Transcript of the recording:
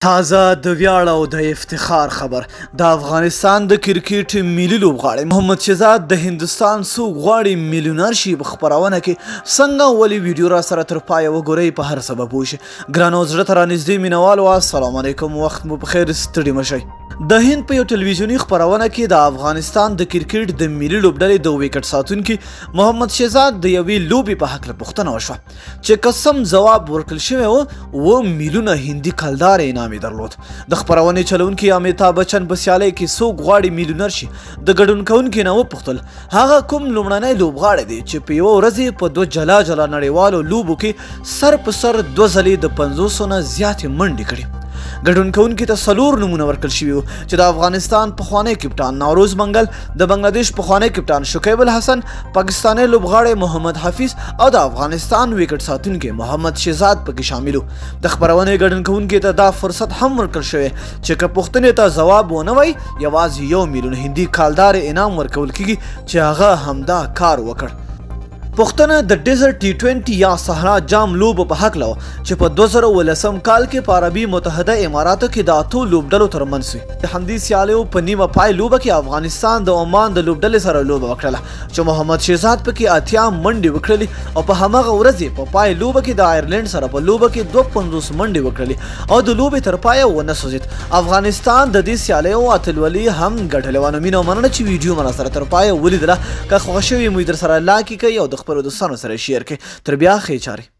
تازه د ویاړ او د افتخار خبر، د افغانستان د کرکټ ملي لوبغاړی محمد شهزاد د هندوستان څوک غواړي میلیونر شي په خپرونه کې څنګه ولې. ویډیو را سره تر پایه وګورئ، په هر څه به پوه شئ. ګرانو زړه ته رانږدې مینوالو، السلام علیکم، وخت مو پخیر، ستړي مه شئ. د هند په یو ټلویزیوني خپرونه کې د افغانستان د کرکټ د ملي لوبډلې د ویکټ ساتونکي محمد شهزاد د یوې لوبې په هکله پوښتنه وشوه چې که سم ځواب ورکړل شوی و، 7 میلیونه هندي کلدار انعام یې درلود. د خپرونې چلوونکي امیتاب بچن په سیالۍ کې څوک غواړي میلیونر شي د ګډون کوونکي نه وپوښتل، هغه کوم لومړنی لوبغاړی دی چې په یوه ورځ یې په دوه جلا جلا نړیوالو لوبو کې سر په سر دوه ځلې د 50 نه زیاتې منډې کړي؟ ګډون کوونکي ته څلور نومونه ورکړل شوي وو چې د افغانستان پخوانی کپټان نوروز منګل، د بنگلاديش پخوانی کپټان شکیب الحسن، پاکستاني لوبغاړی محمد حفیظ او د افغانستان ویکټ ساتونکی محمد شهزاد پکې شامل وو. د خپرونې ګډون کوونکي ته دا فرصت هم ورکړل شوی چې که پوښتنې ته ځواب ونه وایي، یوازې 1 میلیون هندي کالدار انعام ورکول کیږي، چې هغه همدا کار وکړ. پوښتنه د ډیزرټ ټي 20 یا صحرا جام لوبو په هکله وه چې په 2010 کال کې په عربي متحده اماراتو کې د اتو لوبډلو ترمنځ وې. د همدې سیالیو په نیمه پای لوبه کې افغانستان د عمان د لوبډلې سره لوبه وکړله چې محمد شهزاد پکې 80 منډې وکړلې او په هماغه ورځ یې په پای لوبه کې د آیرلینډ سره په لوبه کې 52 منډې وکړلې او د لوبې تر پایه ونه سوځید. افغانستان د دې سیالیو اتلولي هم ګټلې وه. نو مینه او مننه چې ویډیو مو راسره تر پایه ولیدله. که خوښه شوې مو، در سره لایک کړئ او د خپلو دوستانو سره شیر کړئ. تر بیا، ښې چارې.